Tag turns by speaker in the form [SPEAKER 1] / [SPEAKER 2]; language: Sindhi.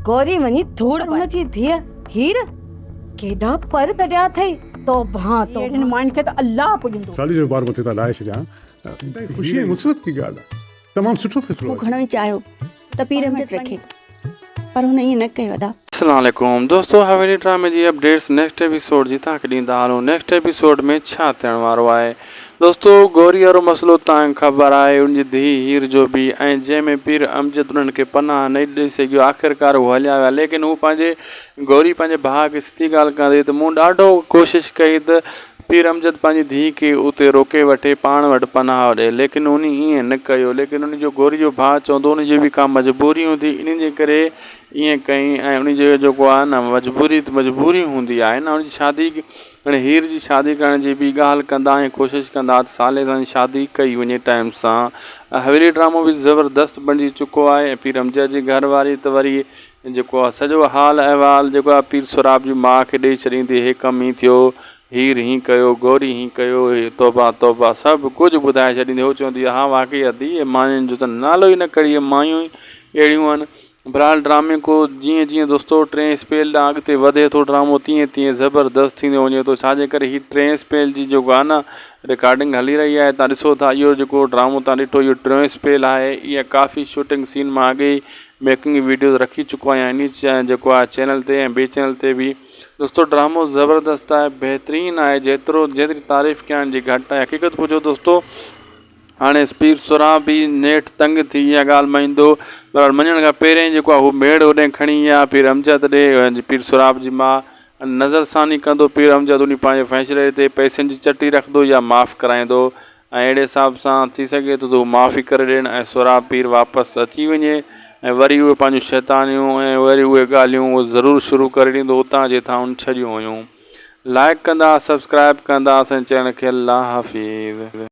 [SPEAKER 1] گوري وڃي ڌوڙ پائي. هن جي ڌيء هير ڪيڏا پر تڙيا اٿئي، توبهان توبهان.
[SPEAKER 2] اهڙين ماين کي ته الله پڄندو.
[SPEAKER 3] سالي جو بار مٿي تان لاهي ڇڏيان ته خوشي ۽ مسرت جي ڳالهه آهي. تمام سٺو فيصلو
[SPEAKER 4] مون
[SPEAKER 3] آهي.
[SPEAKER 4] گهڻو ئي چاهيو ته پير امجد رکي پر هن ائين نه ڪيو ادا.
[SPEAKER 5] اسلام عليڪم دوستو حويلي ڊرامي جي اپڊيٽس نيڪسٽ ايپيسوڊ جي توهان کي ڏيندا هلون نيڪسٽ ايپيسوڊ ۾ ڇا ٿيڻ وارو آهي دوستو گوري وارو مسئلو توهان کي خبر آهي ان جي ڌيء هير جو به ۽ جنهن ۾ پير امجد انهن کي پناهه نه ڏئي سگهيو آخرڪار هو هليا ويا ليڪن هو پنهنجي گوري پنهنجي ڀاء کي سڌي ڳالهه ڪندي ته مون ڏاڍو ڪوشش ڪئي ته پير امجد پنهنجي ڌيء کي اتي روڪي وٺي پاڻ وٽ پناهه ڏئي، ليڪن انهي ائين نه ڪيو، ليڪن انهي جو گوري جو ڀاء چوندو انهي جي به ڪا مجبوري هوندي انهي جي ڪري ائين ڪئين ۽ انهي جو جيڪو آهي نه مجبوري ته مجبوري هوندي آهي نه ان جي شادي هاڻي هير جي شادي ڪرڻ جي به ڳالهه ڪندا ۽ ڪوشش ڪندا ته صالح سان شادي ڪئي وڃي ٽائيم سان حويلي ڊرامو به زبردست بڻجي چڪو آهي ۽ پير امجد جي گهر واري ته وري جيڪو آ سڄو حال احوال جيڪو آ پير سهراب جي ماء کي ڏئي ڇڏيندي هي ڪم هين ٿيو، هير هين ڪيو، گوري هين ڪيو، هي توبه توبه سڀ ڪجهه ٻڌائي ڇڏيندي هو چوندي ها واقعي ادي اهي ماين جو ته نالو ئي نه ڪڍ اهي مايون ئي اهڙيون آهن. بھرحال ڊرامي ڪو جيئن جيئن دوستو ٽئين اسپيل ڏانهن اڳتي وڌي ٿو ڊرامو تيئن تيئن زبردست ٿيندو وڃي ٿو ڇاجي ڪري هي ٽئين اسپيل جي جيڪو آ نه رڪارڊنگ هلي رهي آهي تان ڏسو ٿا اهو جيڪو ڊرامو تان ڏٺو اهو ٽيون اسپيل آهي اها ڪافي شوٽنگ سين مان اڳي ئي ميڪنگ ويڊيوز رکي چڪو آهيان انهي جيڪو آهي چينل تي ۽ ٻي چينل تي به دوستو ڊرامو زبردست آهي بهترين آهي جيترو جيتري تعريف ڪيان جي گهٽ آهي حقيقت پڇو دوستو هاڻي پير سهراب به نيٺ تنگ ٿي اها ڳالهه مڃيندو پر مڃڻ کان پهرين جيڪو آهي هو ميڙ هوڏي کڻي ويا پير امجد ڏي پير سهراب جي ماء نظر ثاني ڪندو پير امجد انهي پنهنجي فيصلي تي پئسن جي چٽي رکندو يا معاف ڪرائيندو ۽ اهڙي حساب سان ٿي سگهي ٿو ته هو معافي ڪري ڏين ۽ سهراب پير واپس اچي وڃي ۽ وري اهي پنهنجون شيطانيون ۽ وري اهي ڳالهيون اهو ضرور شروع ڪري ڏيندو اتان جتان هن ڇڏيون هيون. لائيڪ ڪندا سبسڪرائيب ڪندا اسان جي چينل کي الله حافظ.